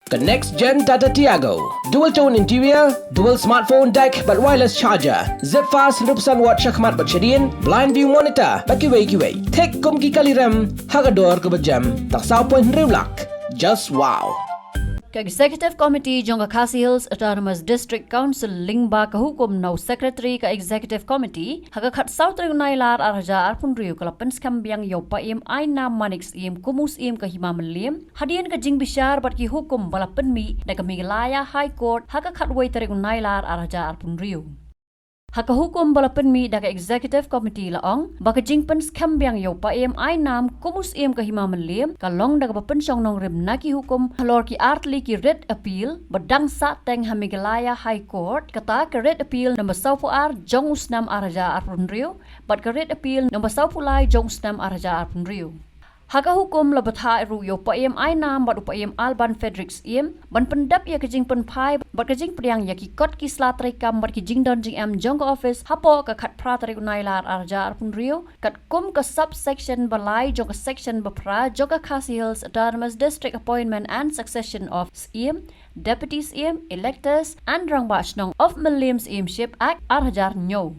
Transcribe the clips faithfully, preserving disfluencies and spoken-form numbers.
Ka next gen Tata Tiago. Dual tone interior, dual smartphone deck bad wireless charger. Zip fast hynriew percent watt shakhmat bad shadien, blind view monitor bad kiwei kiwei. Thik kum ki kali rem ha ka dor kaba jem tang saw point hynriew lak. Just wow. Ka Executive Committee jong ka Khasi Hills Autonomous District Council lyngba ka hukum na u Secretary ka Executive Committee ha ka khatsaw tarik u Nailar ar hajar arphew hynriew ka la pynskhem biang ïa u Paiem Ainam Manik Syiem kum u Syiem ka Hima Mylliem hadien ka jingbishar bad ki hukum ba la pynmih da ka Meghalaya High Court ha ka khatwei tarik u Nailar ar hajar arphew hynriew. Ha ka hukum ba la pynmih da ka Executive Committee la ong ba ka jingpynskhem biang ïa u Paiem Ainam kum u Syiem ka Hima Mylliem ka long da kaba pynshong nongrim na ki hukum halor ki artylli ki writ appeal ba dang sahteng ha Meghalaya High Court, kata ka writ appeal number sawphew ar jong u snem ar hajar arphew hynriew bad ka writ appeal number sawphew lai jong u snem ar hajar arphew hynriew. Ha ka hukum la bthah ruh ïa u Paiem Ainam bad u Paiem Alban Frederick Syiem ban pyndep ïa ka jingpynphai bad ka jingpdiang ïa ki kot ki sla treikam bad ki jingdon jingem jong ka office hapoh ka khatphra tarik u Nailar ar hajar arphew hynriew, katkum ka subsection ba lai jong ka section ba phra jong ka Khasi Hills Autonomous District Appointment and Succession of Syiem, Deputy Syiem, Electors and Rangbah Shnong of Mylliem Syiemship Act ar hajar hynñiew.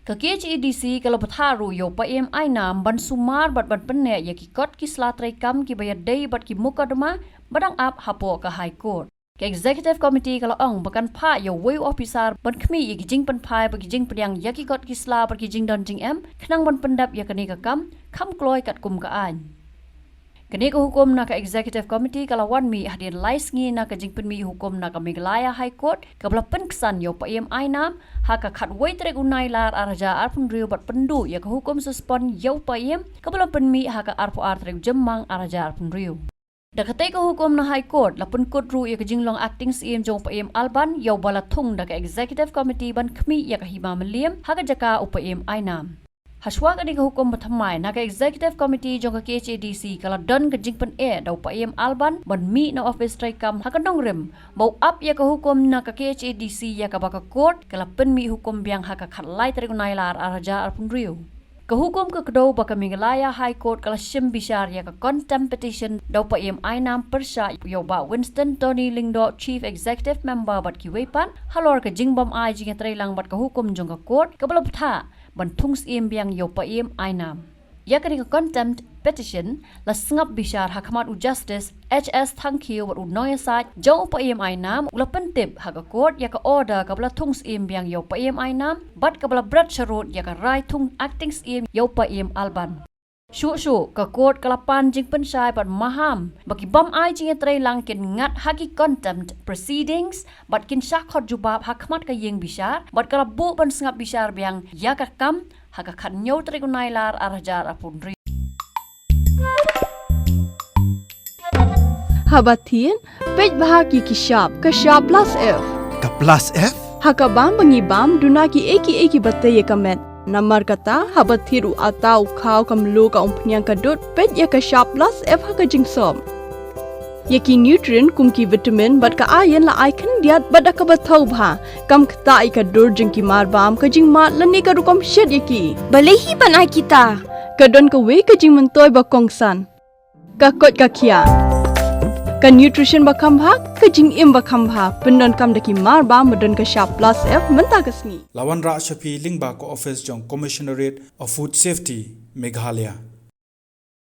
Ka K H A D C ka la bthah ruh ïa u Paiem Ainam ban sumar bad ban pynneh ïa ki kot ki sla treikam kiba ïadei bad ki mukotduma ba dang ap hapoh ka High Court. Ka Executive Committee ka la ong ba kan phah ïa uwei u ophisar ban khmih ïa ki jingpynphai bad ki jingpdiang ïa ki kot ki sla bad ki jingdon jingem khnang ban pyndep ïa kane ka kam kham kloi katkum ka aiñ. Kane ka hukum na ka Executive Committee ka la wan mih hadien lai sngi na ka jingpynmih hukum na ka Meghalaya High Court kaba la pynksan ïa u Paiem Ainam ha ka khatwei tarik u Nailar ar hajar arphew hynriew bad pynduh ïa ka hukum suspend ïa u Paiem kaba la pynmih ha ka arphew ar tarik u Jymmang ar hajar arphew hynriew. Da katei ka hukum na High Court la pynkut ruh ïa ka jinglong acting Syiem jong u Paiem Alban ïa uba la thung da ka Executive Committee ban khmih ïa ka Hima Mylliem ha ka jaka u Paiem Ainam. Hashwa kane ka hukum ba thymmai na ka Executive Committee jong ka K H A D C ka la don ka jingpyneh da u Paiem Alban ban mih na office treikam ha ka nongrim ba u ap ïa ka hukum na ka K H A D C ïa kaba ka court ka la pynmih hukum biang ha ka khatlai tarik u Nailar ar hajar arphew hynriew. Ka hukum ka kdew ba ka Meghalaya High Court ka la shim bishar ïa ka contempt petition da u Paiem Ainam pyrshah ïa u Bah Winston Tony Lyngdoh, Chief Executive Member bad kiwei pat halor ka jingbym ai jingïatreilang bad ka hukum jong ka court kaba la bthah ban thung Syiem biang ïa u Paiem Ainam. Ïa kane ka contempt petition la sngap bishar ha khmat u Justice H S Thangkhiew bad u nongïasaid jong u Paiem Ainam u la pyntip ha ka court ïa ka order kaba la thung Syiem biang ïa u Paiem Ainam bad kaba la bret sharud ïa ka rai thung acting Syiem ïa u Paiem Alban. Shuh shuh ka court ka la pan jingpynshai bad maham ba ki bym ai jingïatreilang kin ngat ha ki contempt proceedings bad kin shah khot jubab ha khmat ka ïing bishar bad ka la buh ban sngap bishar biang ïa ka kam ha ka khathynñiew tarik u Nailar ar hajar arphew hynriew. Haba thied, peit bha ki ki shap, ka shap plus F. Ka plus F? Ha ka bam ba ngi bam, duna kiei kiei kiba tei ïa ka met. Namar kata, haba thied u atta, u khaw, ka mluh, ka umphniang, ka dud, peit ïa ka shap plus F ha ka jingsop. Ïa ki nutrient kum ki vitamin bad ka iron la ai khyndiat bad da kaba thaw bha. Kam ktah ïa ka dur jong ki marbam, ka jingmad lane ka rukom shet ïa ki. Balei hi ban ai kita? Ka don kawei ka jingmyntoi ba kongsan. Ka koit ka khiah. Ka nutrition ba kham bha, ka jingim ba kham bha. Pyndonkam da ki marbam ba don ka shap plus F mynta ka sngi. La wanrah sha phi lyngba ka office jong Commissionerate of Food Safety, Meghalaya.